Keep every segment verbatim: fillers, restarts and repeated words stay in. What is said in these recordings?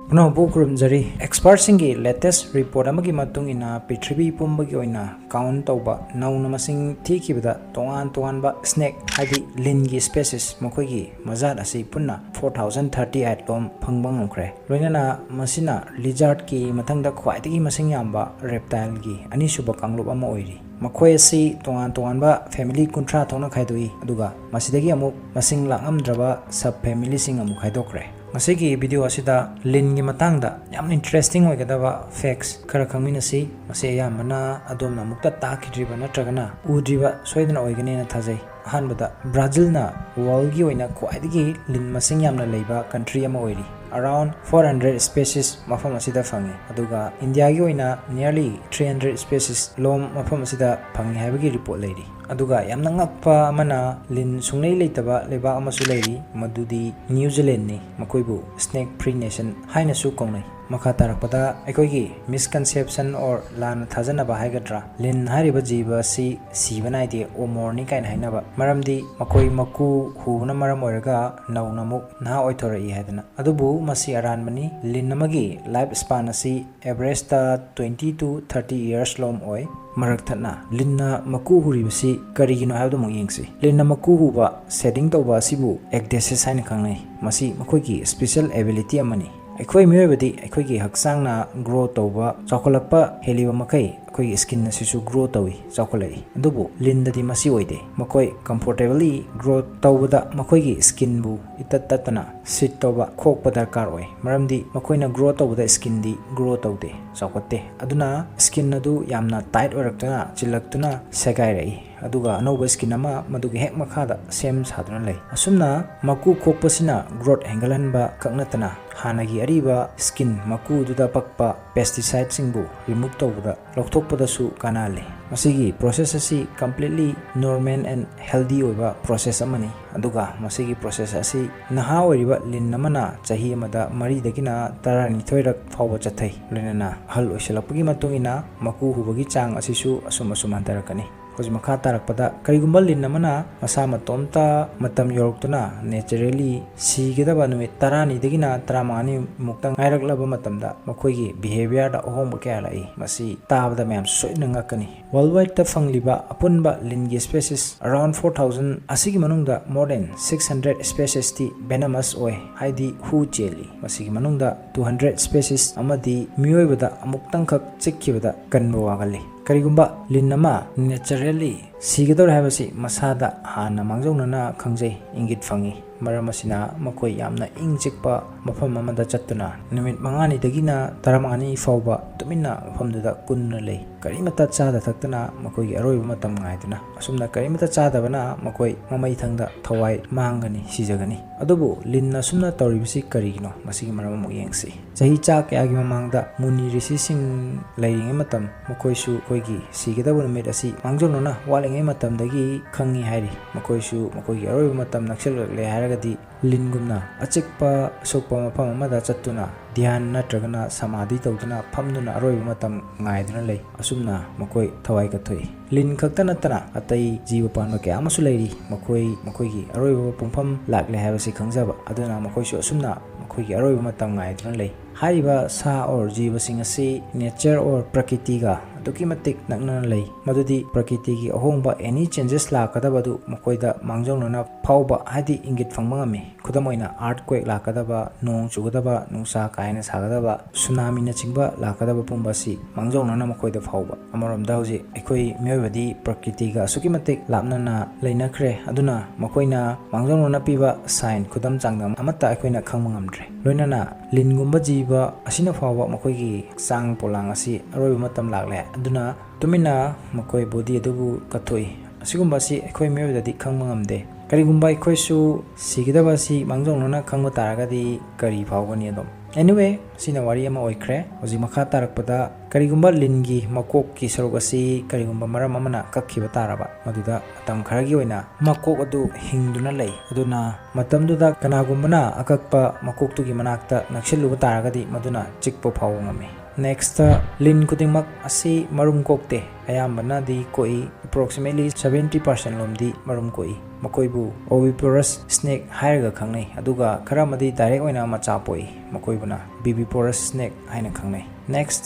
ꯄꯨꯝꯅꯃꯛꯄꯨ ꯈꯨꯔꯨꯝꯖꯔꯤ꯫ Expertꯁꯤꯡꯒꯤ latest report ꯑꯃꯒꯤ ꯃꯇꯨꯡ ꯏꯟꯅ, ꯄ꯭ꯔꯤꯊꯤꯕꯤ ꯄꯨꯝꯕꯒꯤ ꯑꯣꯏꯅ count ꯇꯧꯕ ꯅꯧꯅ ꯃꯁꯤꯡ ꯊꯤꯈꯤꯕꯗ, ꯇꯣꯉꯥꯟ ꯇꯣꯉꯥꯟꯕ snake, ꯍꯥꯏꯗꯤ ꯂꯤꯟꯒꯤ species, ꯃꯈꯣꯏꯒꯤ ꯃꯖꯥꯠ ꯑꯁꯤ ꯄꯨꯟꯅ four thousand thirty eight ꯂꯣꯝ ꯐꯪꯕ ꯉꯝꯈ꯭ꯔꯦ꯫ ꯂꯣꯏꯅꯅ ꯃꯁꯤꯅ lizardꯀꯤ ꯃꯊꯪꯗ ꯈ꯭ꯋꯥꯏꯗꯒꯤ ꯃꯁꯤꯡ ꯌꯥꯝꯕ reptileꯒꯤ ꯑꯅꯤꯁꯨꯕ ꯀꯥꯡꯂꯨꯞ ꯑꯃ ꯑꯣꯏꯔꯤ꯫ ꯃꯈꯣꯏ ꯑꯁꯤ ꯇꯣꯉꯥꯟ ꯇꯣꯉꯥꯟꯕ family ꯀꯨꯟꯊ꯭ꯔꯥ ꯊꯣꯛꯅ ꯈꯥꯏꯗꯣꯛꯏ, ꯑꯗꯨꯒ ꯃꯁꯤꯗꯒꯤ ꯑꯃꯨꯛ ꯃꯁꯤꯡ ꯂꯥꯛꯉꯝꯗ꯭ꯔꯕ sub familyꯁꯤꯡ ꯑꯃꯨꯛ ꯈꯥꯏꯗꯣꯛꯈ꯭ꯔꯦ꯫ ꯉꯁꯤꯒꯤ video ꯑꯁꯤꯗ ꯂꯤꯟꯒꯤ ꯃꯇꯥꯡꯗ ꯌꯥꯝꯅ interesting ꯑꯣꯏꯒꯗꯕ facts ꯈꯔ ꯈꯪꯃꯤꯟꯅꯁꯤ꯫ ꯃꯁꯤ ꯑꯌꯥꯝꯕꯅ ꯑꯗꯣꯝꯅ ꯑꯃꯨꯛꯇ ꯇꯥꯈꯤꯗ꯭ꯔꯤꯕ ꯅꯠꯇ꯭ꯔꯒꯅ ꯎꯗ꯭ꯔꯤꯕ ꯁꯣꯏꯗꯅ ꯑꯣꯏꯒꯅꯤꯅ ꯊꯥꯖꯩ꯫ ꯑꯍꯥꯟꯕꯗ, ꯕ꯭ꯔꯥꯖꯤꯜꯅ worldꯒꯤ ꯑꯣꯏꯅ ꯈ꯭ꯋꯥꯏꯗꯒꯤ ꯂꯤꯟ ꯃꯁꯤꯡ ꯌꯥꯝꯅ ꯂꯩꯕ country ꯑꯃ ꯑꯣꯏꯔꯤ꯫ Around four hundred species ꯃꯐꯝ ꯑꯁꯤꯗ ꯐꯪꯉꯤ, ꯑꯗꯨꯒ ꯏꯟꯗꯤꯌꯥꯒꯤ ꯑꯣꯏꯅ nearly three hundred species ꯂꯣꯝ ꯃꯐꯝ ꯑꯁꯤꯗ ꯐꯪꯉꯤ ꯍꯥꯏꯕꯒꯤ report ꯂꯩꯔꯤ꯫ ꯑꯗꯨꯒ ꯌꯥꯝꯅ ꯉꯛꯄ ꯑꯃꯅ, ꯂꯤꯟ ꯁꯨꯡꯂꯩ ꯂꯩꯇꯕ ꯂꯩꯕꯥꯛ ꯑꯃꯁꯨ ꯂꯩꯔꯤ, ꯃꯗꯨꯗꯤ New Zealandꯅꯤ꯫ ꯃꯈꯣꯏꯕꯨ snake free nation ꯍꯥꯏꯅꯁꯨ ꯀꯧꯅꯩ꯫ ꯃꯈꯥ ꯇꯥꯔꯛꯄꯗ, ꯑꯩꯈꯣꯏꯒꯤ misconception or ꯂꯥꯟꯅ ꯊꯥꯖꯅꯕ ꯍꯥꯏꯒꯗ꯭ꯔꯥ, ꯂꯤꯟ ꯍꯥꯏꯔꯤꯕ ꯖꯤꯕ ꯑꯁꯤ ꯁꯤꯕ ꯅꯥꯏꯗꯦ, ꯑꯃꯣꯔꯅꯤ ꯀꯥꯏꯅ ꯍꯥꯏꯅꯕ ꯃꯔꯝꯗꯤ ꯃꯈꯣꯏ ꯃꯀꯨ ꯍꯨꯕꯅ ꯃꯔꯝ ꯑꯣꯏꯔꯒ ꯅꯧꯅ ꯑꯃꯨꯛ ꯅꯍꯥ ꯑꯣꯏꯊꯣꯔꯛꯏ ꯍꯥꯏꯗꯅ꯫ ꯑꯗꯨꯕꯨ ꯃꯁꯤ ꯑꯔꯥꯟꯕꯅꯤ꯫ ꯂꯤꯟ ꯑꯃꯒꯤ life span ꯑꯁꯤ average ꯇ twenty to thirty years ꯂꯣꯝ ꯑꯣꯏ꯫ ꯃꯔꯛ ꯊꯠꯅ, ꯂꯤꯟꯅ ꯃꯀꯨ ꯍꯨꯔꯤꯕꯁꯤ ꯀꯔꯤꯒꯤꯅꯣ ꯍꯥꯏꯕꯗꯨ ꯑꯃꯨꯛ ꯌꯦꯡꯁꯤ꯫ ꯂꯤꯟꯅ ꯃꯀꯨ ꯍꯨꯕ, shedding ꯇꯧꯕ ꯑꯁꯤꯕꯨ ecdysis ꯍꯥꯏꯅ ꯈꯪꯅꯩ꯫ ꯃꯁꯤ ꯃꯈꯣꯏꯒꯤ special ability ꯑꯃꯅꯤ꯫ ꯑꯩꯈꯣꯏ ꯃꯤꯑꯣꯏꯕꯗꯤ ꯑꯩꯈꯣꯏꯒꯤ ꯍꯛꯆꯥꯡꯅ grow ꯇꯧꯕ, ꯆꯥꯎꯈꯠꯂꯛꯄ ꯍꯦꯜꯂꯤꯕ ꯃꯈꯩ ꯑꯩꯈꯣꯏꯒꯤ skin ꯑꯁꯤꯁꯨ grow ꯇꯧꯏ, ꯆꯥꯎꯈꯠꯂꯛꯏ꯫ ꯑꯗꯨꯕꯨ ꯂꯤꯟꯗꯗꯤ ꯃꯁꯤ ꯑꯣꯏꯗꯦ꯫ ꯃꯈꯣꯏ comfortably grow ꯇꯧꯕꯗ ꯃꯈꯣꯏꯒꯤ skinꯕꯨ ꯏꯇꯠ ꯇꯠꯇꯅ shed ꯇꯧꯕ, ꯈꯣꯛꯄ ꯗꯔꯀꯥꯔ ꯑꯣꯏ, ꯃꯔꯝꯗꯤ ꯃꯈꯣꯏꯅ grow ꯇꯧꯕꯗ skinꯗꯤ grow ꯇꯧꯗꯦ, ꯆꯥꯎꯈꯠꯇꯦ꯫ ꯑꯗꯨꯅ skin ꯑꯗꯨ ꯌꯥꯝꯅ tight ꯑꯣꯏꯔꯛꯇꯨꯅ, ꯆꯤꯜꯂꯛꯇꯨꯅ ꯁꯦꯒꯥꯏꯔꯛꯏ, ꯑꯗꯨꯒ ꯑꯅꯧꯕ skin ꯑꯃ ꯃꯗꯨꯒꯤ ꯍꯦꯛ ꯃꯈꯥꯗ ꯁꯦꯝ ꯁꯥꯗꯨꯅ ꯂꯩ꯫ ꯑꯁꯨꯝꯅ ꯃꯀꯨ ꯈꯣꯛꯄꯁꯤꯅ growth ꯍꯦꯟꯒꯠꯍꯟꯕ ꯈꯛ ꯅꯠꯇꯅ ꯍꯥꯟꯅꯒꯤ ꯑꯔꯤꯕ skin, ꯃꯀꯨꯗꯨꯗ ꯄꯛꯄ pesticideꯁꯤꯡꯕꯨ remove ꯇꯧꯕꯗ, ꯂꯧꯊꯣꯛꯄꯗꯁꯨ ꯀꯥꯟꯅꯍꯜꯂꯤ꯫ ꯃꯁꯤꯒꯤ process ꯑꯁꯤ completely normal and healthy ꯑꯣꯏꯕ process ꯑꯃꯅꯤ, ꯑꯗꯨꯒ ꯃꯁꯤꯒꯤ process ꯑꯁꯤ ꯅꯍꯥ ꯑꯣꯏꯔꯤꯕ ꯂꯤꯟ ꯑꯃꯅ ꯆꯍꯤ ꯑꯃꯗ ꯃꯔꯤꯗꯒꯤꯅ ꯇꯔꯥꯅꯤꯊꯣꯏꯔꯛ ꯐꯥꯎꯕ ꯆꯠꯊꯩ, ꯂꯣꯏꯅꯅ ꯑꯍꯜ ꯑꯣꯏꯁꯤꯜꯂꯛꯄꯒꯤ ꯃꯇꯨꯡ ꯏꯟꯅ ꯃꯀꯨ ꯍꯨꯕꯒꯤ ꯆꯥꯡ ꯑꯁꯤꯁꯨ ꯑꯁꯨꯝ ꯑꯁꯨꯝ ꯍꯟꯊꯔꯛꯀꯅꯤ꯫ ꯍꯧꯖꯤꯛ ꯃꯈꯥ ꯇꯥꯔꯛꯄꯗ, ꯀꯔꯤꯒꯨꯝꯕ ꯂꯤꯟ ꯑꯃꯅ ꯃꯁꯥ ꯃꯇꯣꯝꯇ ꯃꯇꯝ ꯌꯧꯔꯛꯇꯨꯅ naturally ꯁꯤꯒꯗꯕ ꯅꯨꯃꯤꯠ ꯇꯔꯥꯅꯤꯗꯒꯤꯅ ꯇꯔꯥꯃꯉꯥꯅꯤ ꯃꯨꯛꯇ ꯉꯥꯏꯔꯛꯂꯕ ꯃꯇꯝꯗ, ꯃꯈꯣꯏꯒꯤ behaviourꯗ ꯑꯍꯣꯡꯕ ꯀꯌꯥ ꯂꯥꯛꯏ꯫ ꯃꯁꯤ ꯇꯥꯕꯗ ꯃꯌꯥꯝ ꯁꯣꯏꯗꯅ ꯉꯛꯀꯅꯤ꯫ Worldwideꯇ ꯐꯪꯂꯤꯕ ꯑꯄꯨꯟꯕ ꯂꯤꯟꯒꯤ species around four thousand ꯑꯁꯤꯒꯤ ꯃꯅꯨꯡꯗ more than six hundred speciesꯇꯤ venomous ꯑꯣꯏ, ꯍꯥꯏꯗꯤ ꯍꯨ ꯆꯦꯜꯂꯤ꯫ ꯃꯁꯤꯒꯤ ꯃꯅꯨꯡꯗ two hundred species ꯑꯃꯗꯤ ꯃꯤꯑꯣꯏꯕꯗ ꯑꯃꯨꯛꯇꯪꯈꯛ ꯆꯤꯛꯈꯤꯕꯗ ꯀꯟꯕ ꯋꯥꯒꯜꯂꯤ꯫ ꯀꯔꯤꯒꯨꯝꯕ ꯂꯤꯟ ꯑꯃ naturally ꯁꯤꯒꯗꯧꯔꯦ ꯍꯥꯏꯕꯁꯤ ꯃꯁꯥꯗ ꯍꯥꯟꯅ ꯃꯥꯡꯖꯧꯅꯅ ꯈꯪꯖꯩ, ꯏꯪꯒꯤꯠ ꯐꯪꯏ꯫ ꯃꯔꯝ ꯑꯁꯤꯅ ꯃꯈꯣꯏ ꯌꯥꯝꯅ ꯏꯪ ꯆꯤꯛꯄ ꯃꯐꯝ ꯑꯃꯗ ꯆꯠꯇꯨꯅ ꯅꯨꯃꯤꯠ ꯃꯉꯥꯅꯤꯗꯒꯤꯅ ꯇꯔꯥꯃꯉꯥꯅꯤ ꯐꯥꯎꯕ ꯇꯨꯃꯤꯟꯅ ꯃꯐꯝꯗꯨꯗ ꯀꯨꯟꯅ ꯂꯩ꯫ ꯀꯔꯤꯃꯠꯇ ꯆꯥꯗ ꯊꯛꯇꯅ ꯃꯈꯣꯏꯒꯤ ꯑꯔꯣꯏꯕ ꯃꯇꯝ ꯉꯥꯏꯗꯨꯅ꯫ ꯑꯁꯨꯝꯅ ꯀꯔꯤꯃꯠꯇ ꯆꯥꯗꯕꯅ ꯃꯈꯣꯏ ꯃꯃꯩꯊꯪꯗ ꯊꯋꯥꯏ ꯃꯥꯡꯒꯅꯤ, ꯁꯤꯖꯒꯅꯤ꯫ ꯑꯗꯨꯕꯨ ꯂꯤꯟ ꯑꯁꯨꯝꯅ ꯇꯧꯔꯤꯕꯁꯤ ꯀꯔꯤꯒꯤꯅꯣ? ꯃꯁꯤꯒꯤ ꯃꯔꯝ ꯑꯃꯨꯛ ꯌꯦꯡꯁꯤ꯫ ꯆꯍꯤ ꯆꯥ ꯀꯌꯥꯒꯤ ꯃꯃꯥꯡꯗ ꯃꯨꯅꯤ ꯔꯤꯁꯤꯁꯤꯡ ꯂꯩꯔꯤꯉꯩ ꯃꯇꯝ, ꯃꯈꯣꯏꯁꯨ ꯑꯩꯈꯣꯏꯒꯤ ꯁꯤꯒꯗꯕ ꯅꯨꯃꯤꯠ ꯑꯁꯤ ꯃꯥꯡꯖꯧꯅꯅ ꯋꯥꯠꯂꯤꯉꯩ ꯃꯇꯝꯗꯒꯤ ꯈꯪꯉꯤ ꯍꯥꯏꯔꯤ꯫ ꯃꯈꯣꯏꯁꯨ ꯃꯈꯣꯏꯒꯤ ꯑꯔꯣꯏꯕ ꯃꯇꯝ ꯅꯛꯁꯤꯜꯂꯛꯂꯦ ꯍꯥꯏꯔꯒꯗꯤ ꯂꯤꯟꯒꯨꯝꯅ ꯑꯆꯤꯛꯄ ꯑꯁꯣꯛꯄ ꯃꯐꯝ ꯑꯃꯗ ꯆꯠꯇꯨꯅ ꯙ꯭ꯌꯥꯟ ꯅꯠꯇ꯭ꯔꯒꯅ ꯁꯃꯥꯙꯤ ꯇꯧꯗꯨꯅ ꯐꯝꯗꯨꯅ ꯑꯔꯣꯏꯕ ꯃꯇꯝ ꯉꯥꯏꯗꯨꯅ ꯂꯩ꯫ ꯑꯁꯨꯝꯅ ꯃꯈꯣꯏ ꯊꯋꯥꯏ ꯀꯠꯊꯣꯛꯏ꯫ ꯂꯤꯟ ꯈꯛꯇ ꯅꯠꯇꯅ ꯑꯇꯩ ꯖꯤꯕ ꯄꯥꯟꯕ ꯀꯌꯥ ꯑꯃꯁꯨ ꯂꯩꯔꯤ꯫ ꯃꯈꯣꯏ ꯃꯈꯣꯏꯒꯤ ꯑꯔꯣꯏꯕ ꯄꯨꯡꯐꯝ ꯂꯥꯛꯂꯦ ꯍꯥꯏꯕꯁꯤ ꯈꯪꯖꯕ ꯑꯗꯨꯅ ꯃꯈꯣꯏꯁꯨ ꯑꯁꯨꯝꯅ ꯃꯈꯣꯏꯒꯤ ꯑꯔꯣꯏꯕ ꯃꯇꯝ ꯉꯥꯏꯗꯨꯅ ꯂꯩ꯫ ꯍꯥꯏꯔꯤꯕ ꯁꯥ or ꯖꯤꯕꯁꯤꯡ ꯑꯁꯤ nature or ꯄ꯭ꯔꯀꯤꯇꯤꯒ ꯑꯗꯨꯛꯀꯤ ꯃꯇꯤꯛ ꯅꯛꯅꯅ ꯂꯩ, ꯃꯗꯨꯗꯤ ꯄ꯭ꯔꯀꯤꯇꯤꯒꯤ ꯑꯍꯣꯡꯕ, any changes ꯂꯥꯛꯀꯗꯕ ꯑꯗꯨ ꯃꯈꯣꯏꯗ ꯃꯥꯡꯖꯧꯅꯅ ꯐꯥꯎꯕ, ꯍꯥꯏꯗꯤ ꯏꯪꯒꯤꯠ ꯐꯪꯕ ꯉꯝꯃꯤ꯫ ꯈꯨꯗꯝ ꯑꯣꯏꯅ, earthquake ꯂꯥꯛꯀꯗꯕ, ꯅꯣꯡ ꯆꯨꯒꯗꯕ, ꯅꯨꯡꯁꯥ ꯀꯥ ꯍꯦꯟꯅ ꯁꯥꯒꯗꯕ, ꯁꯨꯅꯥꯃꯤꯅꯆꯤꯡꯕ ꯂꯥꯛꯀꯗꯕ ꯄꯨꯝꯕ ꯑꯁꯤ ꯃꯥꯡꯖꯧꯅꯅ ꯃꯈꯣꯏꯗ ꯐꯥꯎꯕ꯫ ꯑꯃꯔꯣꯝꯗ ꯍꯧꯖꯤꯛ ꯑꯩꯈꯣꯏ ꯃꯤꯑꯣꯏꯕꯗꯤ ꯄ꯭ꯔꯀꯤꯇꯤꯒ ꯑꯁꯨꯛꯀꯤ ꯃꯇꯤꯛ ꯂꯥꯞꯅꯅ ꯂꯩꯅꯈ꯭ꯔꯦ, ꯑꯗꯨꯅ ꯃꯈꯣꯏꯅ ꯃꯥꯡꯖꯧꯅꯅ ꯄꯤꯕ sign, ꯈꯨꯗꯝ ꯆꯥꯡꯗꯝ ꯑꯃꯠꯇ ꯑꯩꯈꯣꯏꯅ ꯈꯪꯕ ꯉꯝꯗ꯭ꯔꯦ꯫ ꯂꯣꯏꯅꯅ ꯂꯤꯟꯒꯨꯝꯕ ꯖꯤꯕ ꯑꯁꯤꯅ ꯐꯥꯎꯕ ꯃꯈꯣꯏꯒꯤ ꯍꯛꯆꯥꯡ ꯄꯣꯂꯥꯡ ꯑꯁꯤ ꯑꯔꯣꯏꯕ ꯃꯇꯝ ꯂꯥꯛꯂꯦ, ꯑꯗꯨꯅ ꯇꯨꯃꯤꯟꯅ ꯃꯈꯣꯏ body ꯑꯗꯨꯕꯨ ꯀꯠꯊꯣꯛꯏ꯫ ꯑꯁꯤꯒꯨꯝꯕ ꯑꯁꯤ ꯑꯩꯈꯣꯏ ꯃꯤꯑꯣꯏꯕꯗꯗꯤ ꯈꯪꯕ ꯉꯝꯗꯦ꯫ ꯀꯔꯤꯒꯨꯝꯕ ꯑꯩꯈꯣꯏꯁꯨ ꯁꯤꯒꯗꯕ ꯑꯁꯤ ꯃꯥꯡꯖꯧꯅꯅ ꯈꯪꯕ ꯇꯥꯔꯒꯗꯤ ꯀꯔꯤ ꯐꯥꯎꯒꯅꯤ ꯑꯗꯨꯝ? Anyway, ꯁꯤꯅ ꯋꯥꯔꯤ ꯑꯃ ꯑꯣꯏꯈ꯭ꯔꯦ꯫ ꯍꯧꯖꯤꯛ ꯃꯈꯥ ꯇꯥꯔꯛꯄꯗ, ꯀꯔꯤꯒꯨꯝꯕ ꯂꯤꯟꯒꯤ ꯃꯀꯣꯛꯀꯤ ꯁꯔꯨꯛ ꯑꯁꯤ ꯀꯔꯤꯒꯨꯝꯕ ꯃꯔꯝ ꯑꯃꯅ ꯀꯛꯈꯤꯕ ꯇꯥꯔꯕ, ꯃꯗꯨꯗ ꯃꯇꯝ ꯈꯔꯒꯤ ꯑꯣꯏꯅ ꯃꯀꯣꯛ ꯑꯗꯨ ꯍꯤꯡꯗꯨꯅ ꯂꯩ꯫ ꯑꯗꯨꯅ ꯃꯇꯝꯗꯨꯗ ꯀꯅꯥꯒꯨꯝꯕꯅ ꯑꯀꯛꯄ ꯃꯀꯣꯛꯇꯨꯒꯤ ꯃꯅꯥꯛꯇ ꯅꯛꯁꯤꯜꯂꯨꯕ ꯇꯥꯔꯒꯗꯤ ꯃꯗꯨꯅ ꯆꯤꯛꯄ ꯐꯥꯎꯕ ꯉꯝꯃꯤ꯫ Next, ꯂꯤꯟ ꯈꯨꯗꯤꯡꯃꯛ ꯑꯁꯤ ꯃꯔꯨꯝ ꯀꯣꯛꯇꯦ꯫ ꯑꯌꯥꯝꯕꯅꯗꯤ ꯀꯣꯛꯏ꯫ Approximately seventy percent ꯂꯣꯝꯗꯤ ꯃꯔꯨꯝ ꯀꯣꯛꯏ꯫ ꯃꯈꯣꯏꯕꯨ oviparous snake ꯍꯥꯏꯔꯒ ꯈꯪꯅꯩ, ꯑꯗꯨꯒ ꯈꯔ ꯑꯃꯗꯤ direct ꯑꯣꯏꯅ ꯃꯆꯥ ꯄꯣꯛꯏ꯫ ꯃꯈꯣꯏꯕꯨꯅ viviparous snake ꯍꯥꯏꯅ ꯈꯪꯅꯩ꯫ Next,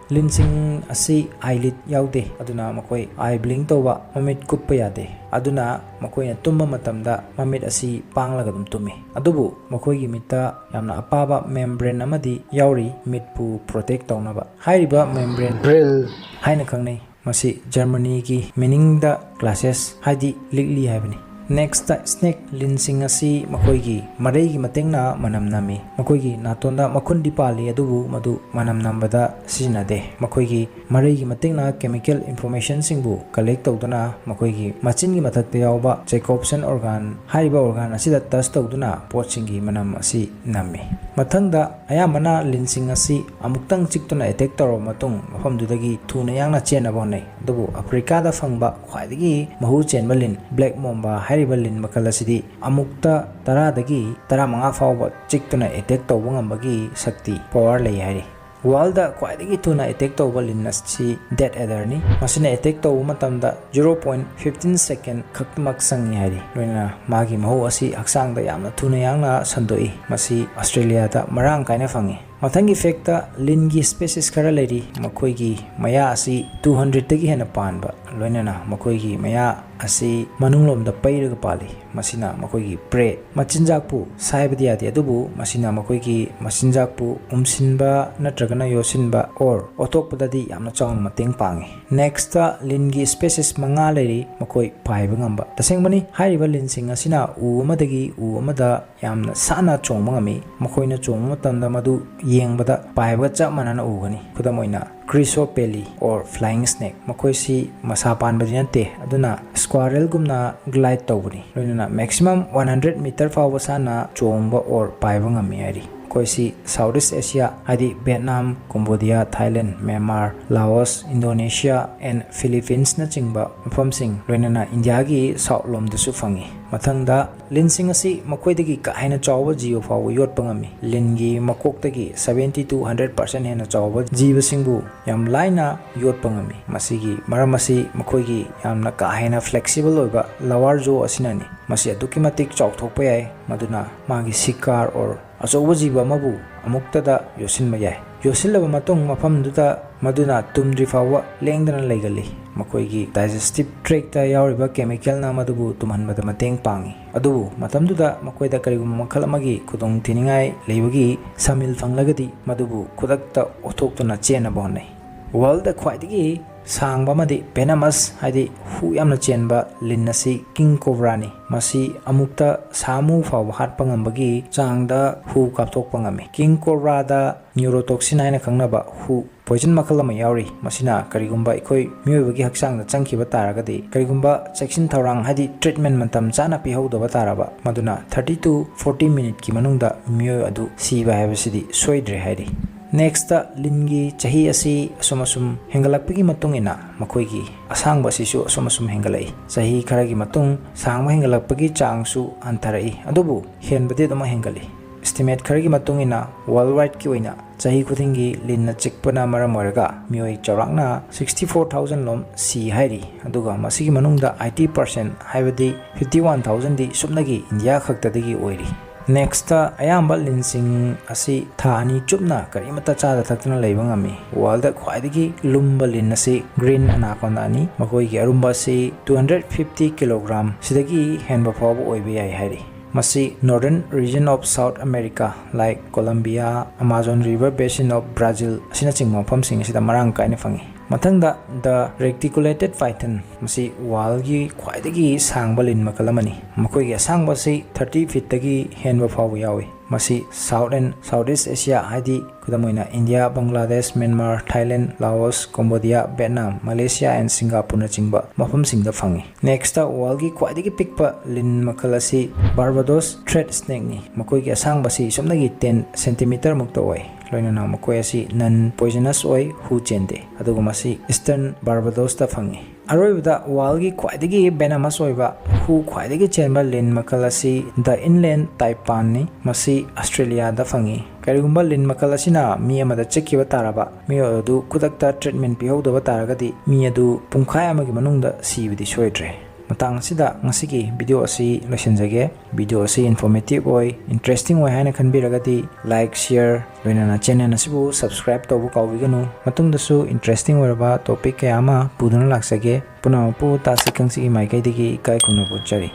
ꯂꯤꯟꯁꯤꯡ ꯑꯁꯤ eyelid ꯌꯥꯎꯗꯦ, ꯑꯗꯨꯅ ꯃꯈꯣꯏ eye blink ꯇꯧꯕ, ꯃꯃꯤꯠ ꯀꯨꯞꯄ ꯌꯥꯗꯦ꯫ ꯑꯗꯨꯅ ꯃꯈꯣꯏꯅ ꯇꯨꯝꯕ ꯃꯇꯝꯗ ꯃꯃꯤꯠ ꯑꯁꯤ ꯄꯥꯡꯂꯒ ꯑꯗꯨꯝ ꯇꯨꯝꯃꯤ꯫ ꯑꯗꯨꯕꯨ ꯃꯈꯣꯏꯒꯤ ꯃꯤꯠꯇ ꯌꯥꯝꯅ ꯑꯄꯥꯕ membrane ꯑꯃꯗꯤ ꯌꯥꯎꯔꯤ, ꯃꯤꯠꯄꯨ protect ꯇꯧꯅꯕ꯫ ꯍꯥꯏꯔꯤꯕ membrane brill ꯍꯥꯏꯅ ꯈꯪꯅꯩ꯫ ꯃꯁꯤ Germanyꯒꯤ meaningꯗ glasses ꯍꯥꯏꯗꯤ ꯂꯤꯛꯂꯤ ꯍꯥꯏꯕꯅꯤ꯫ Next, snake, ꯂꯤꯟꯁꯤꯡ ꯑꯁꯤ ꯃꯈꯣꯏꯒꯤ ꯃꯔꯩꯒꯤ ꯃꯇꯦꯡꯅ ꯃꯅꯝ ꯅꯝꯃꯤ꯫ ꯃꯈꯣꯏꯒꯤ ꯅꯥꯇꯣꯟꯗ ꯃꯈꯨꯟꯗꯤ ꯄꯥꯜꯂꯤ, ꯑꯗꯨꯕꯨ ꯃꯗꯨ ꯃꯅꯝ ꯅꯝꯕꯗ ꯁꯤꯖꯤꯟꯅꯗꯦ꯫ ꯃꯈꯣꯏꯒꯤ ꯃꯔꯩꯒꯤ ꯃꯇꯦꯡꯅ chemical informationꯁꯤꯡꯕꯨ collect ꯇꯧꯗꯨꯅ ꯃꯈꯣꯏꯒꯤ ꯃꯆꯤꯟꯒꯤ ꯃꯊꯛꯇ ꯌꯥꯎꯕ Jacobson organ ꯍꯥꯏꯔꯤꯕ organ ꯑꯁꯤꯗ touch ꯇꯧꯗꯨꯅ ꯄꯣꯠꯁꯤꯡꯒꯤ ꯃꯅꯝ ꯑꯁꯤ ꯅꯝꯃꯤ꯫ ꯃꯊꯪꯗ, ꯑꯌꯥꯝꯕꯅ ꯂꯤꯟꯁꯤꯡ ꯑꯁꯤ ꯑꯃꯨꯛꯇꯪ ꯆꯤꯛꯇꯨꯅ attack ꯇꯧꯔꯕ ꯃꯇꯨꯡ ꯃꯐꯝꯗꯨꯗꯒꯤ ꯊꯨꯅ ꯌꯥꯡꯅ ꯆꯦꯟꯅꯕ ꯍꯣꯠꯅꯩ꯫ ꯑꯗꯨꯕꯨ Africaꯗ ꯐꯪꯕ ꯈ꯭ꯋꯥꯏꯗꯒꯤ ꯃꯍꯨ ꯆꯦꯟꯕ ꯂꯤꯟ, black mamba ꯍꯥꯏꯔꯤꯕ ꯂꯤꯟ ꯃꯈꯜ ꯑꯁꯤꯗꯤ ꯑꯃꯨꯛꯇ ꯇꯔꯥꯗꯒꯤ ꯇꯔꯥꯃꯉꯥ ꯐꯥꯎꯕ ꯆꯤꯛꯇꯨꯅ attack ꯇꯧꯕ ꯉꯝꯕꯒꯤ ꯁꯛꯇꯤ, power, ꯂꯩ ꯍꯥꯏꯔꯤ꯫ Worldꯗ ꯈ꯭ꯋꯥꯏꯗꯒꯤ ꯊꯨꯅ attack ꯇꯧꯕ ꯂꯤꯟ ꯑꯁꯤ death adderꯅꯤ꯫ ꯃꯁꯤꯅ attack ꯇꯧꯕ ꯃꯇꯝꯗ zero point fifteen second ꯈꯛꯇꯃꯛ ꯆꯪꯏ ꯍꯥꯏꯔꯤ꯫ ꯂꯣꯏꯅꯅ ꯃꯥꯒꯤ ꯃꯍꯨ ꯑꯁꯤ ꯍꯛꯆꯥꯡꯗ ꯌꯥꯝꯅ ꯊꯨꯅ ꯌꯥꯡꯅ ꯁꯟꯗꯣꯛꯏ꯫ ꯃꯁꯤ Australiaꯗ ꯃꯔꯥꯡ ꯀꯥꯏꯅ ꯐꯪꯏ꯫ ꯃꯊꯪꯒꯤ factꯇ, ꯂꯤꯟꯒꯤ species ꯈꯔ ꯂꯩꯔꯤ, ꯃꯈꯣꯏꯒꯤ ꯃꯌꯥ ꯑꯁꯤ two hundredꯇꯒꯤ ꯍꯦꯟꯅ ꯄꯥꯟꯕ, ꯂꯣꯏꯅꯅ ꯃꯈꯣꯏꯒꯤ ꯃꯌꯥ ꯑꯁꯤ ꯃꯅꯨꯡꯂꯣꯝꯗ ꯄꯩꯔꯒ ꯄꯥꯜꯂꯤ꯫ ꯃꯁꯤꯅ ꯃꯈꯣꯏꯒꯤ prey, ꯃꯆꯤꯟꯖꯥꯛꯄꯨ ꯁꯥꯏꯕꯗꯤ ꯌꯥꯗꯦ, ꯑꯗꯨꯕꯨ ꯃꯁꯤꯅ ꯃꯈꯣꯏꯒꯤ ꯃꯆꯤꯟꯖꯥꯛꯄꯨ ꯎꯝꯁꯤꯟꯕ ꯅꯠꯇ꯭ꯔꯒꯅ ꯌꯣꯠꯁꯤꯟꯕ or ꯑꯣꯠꯊꯣꯛꯄꯗꯗꯤ ꯌꯥꯝꯅ ꯆꯥꯎꯅ ꯃꯇꯦꯡ ꯄꯥꯡꯏ꯫ Next, ꯂꯤꯟꯒꯤ species ꯃꯉꯥ ꯂꯩꯔꯤ, ꯃꯈꯣꯏ ꯄꯥꯏꯕ ꯉꯝꯕ꯫ ꯇꯁꯦꯡꯕꯅꯤ, ꯍꯥꯏꯔꯤꯕ ꯂꯤꯟꯁꯤꯡ ꯑꯁꯤꯅ ꯎ ꯑꯃꯗꯒꯤ ꯎ ꯑꯃꯗ ꯌꯥꯝꯅ ꯁꯥꯟꯅ ꯆꯣꯡꯕ ꯉꯝꯃꯤ꯫ ꯃꯈꯣꯏꯅ ꯆꯣꯡꯕ ꯃꯇꯝꯗ ꯃꯗꯨ ꯌꯦꯡꯕꯗ ꯄꯥꯏꯕꯒ ꯆꯞ ꯃꯥꯟꯅꯅ ꯎꯒꯅꯤ꯫ ꯈꯨꯗꯝ ꯑꯣꯏꯅ, Chrysoprely or flying snake, ꯃꯈꯣꯏꯁꯤ ꯃꯁꯥ ꯄꯥꯟꯕꯗꯤ ꯅꯠꯇꯦ, ꯑꯗꯨꯅ squirrelꯒꯨꯝꯅ glide ꯇꯧꯕꯅꯤ꯫ ꯂꯣꯏꯅꯅ maximum one hundred meter ꯐꯥꯎꯕ ꯁꯥꯟꯅ ꯆꯣꯡꯕ or ꯄꯥꯏꯕ ꯉꯝꯃꯤ ꯍꯥꯏꯔꯤ꯫ ꯃꯈꯣꯏꯁꯤ South East Asia, ꯍꯥꯏꯗꯤ Vietnam, Cambodia, Thailand, Myanmar, Laos, Indonesia and Philippines ꯅꯆꯤꯡꯕ ꯃꯐꯝꯁꯤꯡ, ꯂꯣꯏꯅꯅ ꯏꯟꯗꯤꯌꯥꯒꯤ south ꯂꯣꯝꯗꯁꯨ ꯐꯪꯏ꯫ ꯃꯊꯪꯗ, ꯂꯤꯟꯁꯤꯡ ꯑꯁꯤ ꯃꯈꯣꯏꯗꯒꯤ ꯀꯥ ꯍꯦꯟꯅ ꯆꯥꯎꯕ ꯖꯤꯕ ꯐꯥꯎꯕ ꯌꯣꯠꯄ ꯉꯝꯃꯤ꯫ ꯂꯤꯟꯒꯤ ꯃꯀꯣꯛꯇꯒꯤ seventy to hundred percent ꯍꯦꯟꯅ ꯆꯥꯎꯕ ꯖꯤꯕꯁꯤꯡꯕꯨ ꯌꯥꯝ ꯂꯥꯏꯅ ꯌꯣꯠꯄ ꯉꯝꯃꯤ꯫ ꯃꯁꯤꯒꯤ ꯃꯔꯝ ꯑꯁꯤ ꯃꯈꯣꯏꯒꯤ ꯌꯥꯝꯅ ꯀꯥ ꯍꯦꯟꯅ flexible ꯑꯣꯏꯕ lower jaw ꯑꯁꯤꯅꯅꯤ꯫ ꯃꯁꯤ ꯑꯗꯨꯛꯀꯤ ꯃꯇꯤꯛ ꯆꯥꯎꯊꯣꯛꯄ ꯌꯥꯏ, ꯃꯗꯨꯅ ꯃꯥꯒꯤ ꯁꯤꯀꯥꯔ or ꯑꯆꯧꯕ ꯖꯤꯕ ꯑꯃꯕꯨ ꯑꯃꯨꯛꯇꯗ ꯌꯣꯠꯁꯤꯟꯕ ꯌꯥꯏ꯫ ꯌꯣꯠꯁꯤꯜꯂꯕ ꯃꯇꯨꯡ, ꯃꯐꯝꯗꯨꯗ ꯃꯗꯨꯅ ꯇꯨꯝꯗ꯭ꯔꯤ ꯐꯥꯎꯕ ꯂꯦꯡꯗꯅ ꯂꯩꯒꯜꯂꯤ꯫ ꯃꯈꯣꯏꯒꯤ digestive tract ꯇ ꯌꯥꯎꯔꯤꯕ chemical ꯅ ꯃꯗꯨꯕꯨ ꯇꯨꯝꯍꯟꯕꯗ ꯃꯇꯦꯡ ꯄꯥꯡꯏ꯫ ꯑꯗꯨꯕꯨ ꯃꯇꯝꯗꯨꯗ ꯃꯈꯣꯏꯗ ꯀꯔꯤꯒꯨꯝꯕ ꯃꯈꯜ ꯑꯃꯒꯤ ꯈꯨꯗꯣꯡꯊꯤꯅꯤꯡꯉꯥꯏ ꯂꯩꯕꯒꯤ ꯁꯥꯃꯤꯜ ꯐꯪꯂꯒꯗꯤ, ꯃꯗꯨꯕꯨ ꯈꯨꯗꯛꯇ ꯑꯣꯊꯣꯛꯇꯨꯅ ꯆꯦꯟꯅꯕ ꯍꯣꯠꯅꯩ꯫ World ꯗ ꯈ꯭ꯋꯥꯏꯗꯒꯤ ꯁꯥꯡꯕ ꯑꯃꯗꯤ venomous, ꯍꯥꯏꯗꯤ ꯍꯨ ꯌꯥꯝꯅ ꯆꯦꯟꯕ ꯂꯤꯟ ꯑꯁꯤ king cobra ꯅꯤ꯫ ꯃꯁꯤ ꯑꯃꯨꯛꯇ ꯁꯥꯃꯨ ꯐꯥꯎꯕ ꯍꯥꯠꯄ ꯉꯝꯕꯒꯤ ꯆꯥꯡꯗ ꯍꯨ ꯀꯥꯞꯊꯣꯛꯄ ꯉꯝꯃꯤ꯫ King cobra ꯗ neurotoxin ꯍꯥꯏꯅ ꯈꯪꯅꯕ ꯍꯨ poison ꯃꯈꯜ ꯑꯃ ꯌꯥꯎꯔꯤ꯫ ꯃꯁꯤꯅ ꯀꯔꯤꯒꯨꯝꯕ ꯑꯩꯈꯣꯏ ꯃꯤꯑꯣꯏꯕꯒꯤ ꯍꯛꯆꯥꯡꯗ ꯆꯪꯈꯤꯕ ꯇꯥꯔꯒꯗꯤ, ꯀꯔꯤꯒꯨꯝꯕ ꯆꯦꯛꯁꯤꯟ ꯊꯧꯔꯥꯡ, ꯍꯥꯏꯗꯤ treatment ꯃꯇꯝ ꯆꯥꯅ ꯄꯤꯍꯧꯗꯕ ꯇꯥꯔꯕ, ꯃꯗꯨꯅ thirty to forty minute ꯀꯤ ꯃꯅꯨꯡꯗ ꯃꯤꯑꯣꯏ ꯑꯗꯨ ꯁꯤꯕ ꯍꯥꯏꯕꯁꯤꯗꯤ ꯁꯣꯏꯗ꯭ꯔꯦ ꯍꯥꯏꯔꯤ꯫ Next ꯇ, ꯂꯤꯟꯒꯤ ꯆꯍꯤ ꯑꯁꯤ ꯑꯁꯨꯝ ꯑꯁꯨꯝ ꯍꯦꯟꯒꯠꯂꯛꯄꯒꯤ ꯃꯇꯨꯡ ꯏꯟꯅ ꯃꯈꯣꯏꯒꯤ ꯑꯁꯥꯡꯕ ꯑꯁꯤꯁꯨ ꯑꯁꯨꯝ ꯑꯁꯨꯝ ꯍꯦꯟꯒꯠꯂꯛꯏ꯫ ꯆꯍꯤ ꯈꯔꯒꯤ ꯃꯇꯨꯡ ꯁꯥꯡꯕ ꯍꯦꯟꯒꯠꯂꯛꯄꯒꯤ ꯆꯥꯡꯁꯨ ꯍꯟꯊꯔꯛꯏ, ꯑꯗꯨꯕꯨ ꯍꯦꯟꯕꯗꯤ ꯑꯗꯨꯃꯛ ꯍꯦꯟꯒꯠꯂꯤ꯫ Estimate ꯈꯔꯒꯤ ꯃꯇꯨꯡ ꯏꯟꯅ, world wide ꯀꯤ ꯑꯣꯏꯅ ꯆꯍꯤ ꯈꯨꯗꯤꯡꯒꯤ ꯂꯤꯟꯅ ꯆꯤꯛꯄꯅ ꯃꯔꯝ ꯑꯣꯏꯔꯒ ꯃꯤꯑꯣꯏ ꯆꯥꯎꯔꯥꯛꯅ sixty four thousand ꯂꯣꯝ ꯁꯤ ꯍꯥꯏꯔꯤ, ꯑꯗꯨꯒ ꯃꯁꯤꯒꯤ ꯃꯅꯨꯡꯗ eighty percent, ꯍꯥꯏꯕꯗꯤ fifty one thousand ꯗꯤ ꯁꯨꯞꯅꯒꯤ ꯏꯟꯗꯤꯌꯥ ꯈꯛꯇꯗꯒꯤ ꯑꯣꯏꯔꯤ꯫ Next ꯇ, ꯑꯌꯥꯝꯕ ꯂꯤꯟꯁꯤꯡ ꯑꯁꯤ ꯊꯥ ꯑꯅꯤ ꯆꯨꯞꯅ ꯀꯔꯤꯃꯠꯇ ꯆꯥꯗ ꯊꯛꯇꯅ ꯂꯩꯕ ꯉꯝꯃꯤ꯫ World ꯗ ꯈ꯭ꯋꯥꯏꯗꯒꯤ ꯂꯨꯝꯕ ꯂꯤꯟ ꯑꯁꯤ green anaconda ꯅꯤ꯫ ꯃꯈꯣꯏꯒꯤ ꯑꯔꯨꯝꯕ ꯑꯁꯤ two hundred fifty kilogram ꯁꯤꯗꯒꯤ ꯍꯦꯟꯕ ꯐꯥꯎꯕ ꯑꯣꯏꯕ ꯌꯥꯏ ꯍꯥꯏꯔꯤ꯫ ꯃꯁꯤ northern region of South America, like Colombia, Amazon River Basin of Brazil ꯑꯁꯤꯅꯆꯤꯡꯕ ꯃꯐꯝꯁꯤꯡ ꯑꯁꯤꯗ ꯃꯔꯥꯡ ꯀꯥꯏꯅ ꯐꯪꯏ꯫ ꯃꯊꯪꯗ, the reticulated python, ꯃꯁꯤ world ꯒꯤ ꯈ꯭ꯋꯥꯏꯗꯒꯤ ꯁꯥꯡꯕ ꯂꯤꯟ ꯃꯈꯜ ꯑꯃꯅꯤ꯫ ꯃꯈꯣꯏꯒꯤ ꯑꯁꯥꯡꯕ ꯑꯁꯤ thirty feet ꯇꯒꯤ ꯍꯦꯟꯕ ꯐꯥꯎꯕ ꯌꯥꯎꯏ꯫ ꯃꯁꯤ South and Southeast Asia, ꯍꯥꯏꯗꯤ ꯈꯨꯗꯝ ꯑꯣꯏꯅ India, Bangladesh, Myanmar, Thailand, Laos, Cambodia, Vietnam, Malaysia and Singaporeꯅꯆꯤꯡꯕ ꯃꯐꯝꯁꯤꯡꯗ ꯐꯪꯏ꯫ Next, worldꯒꯤ ꯈ꯭ꯋꯥꯏꯗꯒꯤ ꯄꯤꯛꯄ ꯂꯤꯟ ꯃꯈꯜ ꯑꯁꯤ Barbados thread snakeꯅꯤ꯫ ꯃꯈꯣꯏꯒꯤ ꯑꯁꯥꯡꯕꯁꯤ ꯁꯨꯞꯅꯒꯤ ten centimeter ꯃꯨꯛꯇ ꯑꯣꯏ꯫ ꯂꯣꯏꯅꯅ ꯃꯈꯣꯏ ꯑꯁꯤ non poisonous ꯑꯣꯏ, ꯍꯨ ꯆꯦꯟꯗꯦ, ꯑꯗꯨꯒ ꯃꯁꯤ Eastern Barbadosꯇ ꯐꯪꯏ꯫ ꯑꯔꯣꯏꯕꯗ, worldꯒꯤ ꯈ꯭ꯋꯥꯏꯗꯒꯤ venomous ꯑꯣꯏꯕ ꯍꯨ ꯈ꯭ꯋꯥꯏꯗꯒꯤ ꯆꯦꯟꯕ ꯂꯤꯟ ꯃꯈꯜ ꯑꯁꯤ the inland taipanꯅꯤ꯫ ꯃꯁꯤ Australiaꯗ ꯐꯪꯏ꯫ ꯀꯔꯤꯒꯨꯝꯕ ꯂꯤꯟ ꯃꯈꯜ ꯑꯁꯤꯅ ꯃꯤ ꯑꯃꯗ ꯆꯤꯛꯈꯤꯕ ꯇꯥꯔꯕ, ꯃꯤꯑꯣꯏ ꯑꯗꯨ ꯈꯨꯗꯛꯇ treatment ꯄꯤꯍꯧꯗꯕ ꯇꯥꯔꯒꯗꯤ, ꯃꯤ ꯑꯗꯨ ꯄꯨꯡꯈꯥꯏ ꯑꯃꯒꯤ ꯃꯅꯨꯡꯗ ꯁꯤꯕꯗꯤ ꯁꯣꯏꯗ꯭ꯔꯦ꯫ ꯃꯇꯥꯡ ꯑꯁꯤꯗ ꯉꯁꯤꯒꯤ video ꯑꯁꯤ ꯂꯣꯏꯁꯤꯟꯖꯒꯦ꯫ Video ꯑꯁꯤ informative ꯑꯣꯏ, interesting ꯑꯣꯏ ꯍꯥꯏꯅ ꯈꯟꯕꯤꯔꯒꯗꯤ, like, share, ꯂꯣꯏꯅꯅ channel ꯑꯁꯤꯕꯨ subscribe ꯇꯧꯕ ꯀꯥꯎꯕꯤꯒꯅꯨ꯫ ꯃꯇꯨꯡꯗꯁꯨ interesting ꯑꯣꯏꯔꯕ topic ꯀꯌꯥ ꯑꯃ ꯄꯨꯗꯨꯅ ꯂꯥꯛꯆꯒꯦ꯫ ꯄꯨꯝꯅꯃꯛꯄꯨ ꯇꯥꯁꯤ ꯈꯪꯁꯤꯒꯤ ꯃꯥꯏꯀꯩꯗꯒꯤ ꯏꯀꯥꯏ ꯈꯨꯝꯅꯕ ꯎꯠꯆꯔꯤ꯫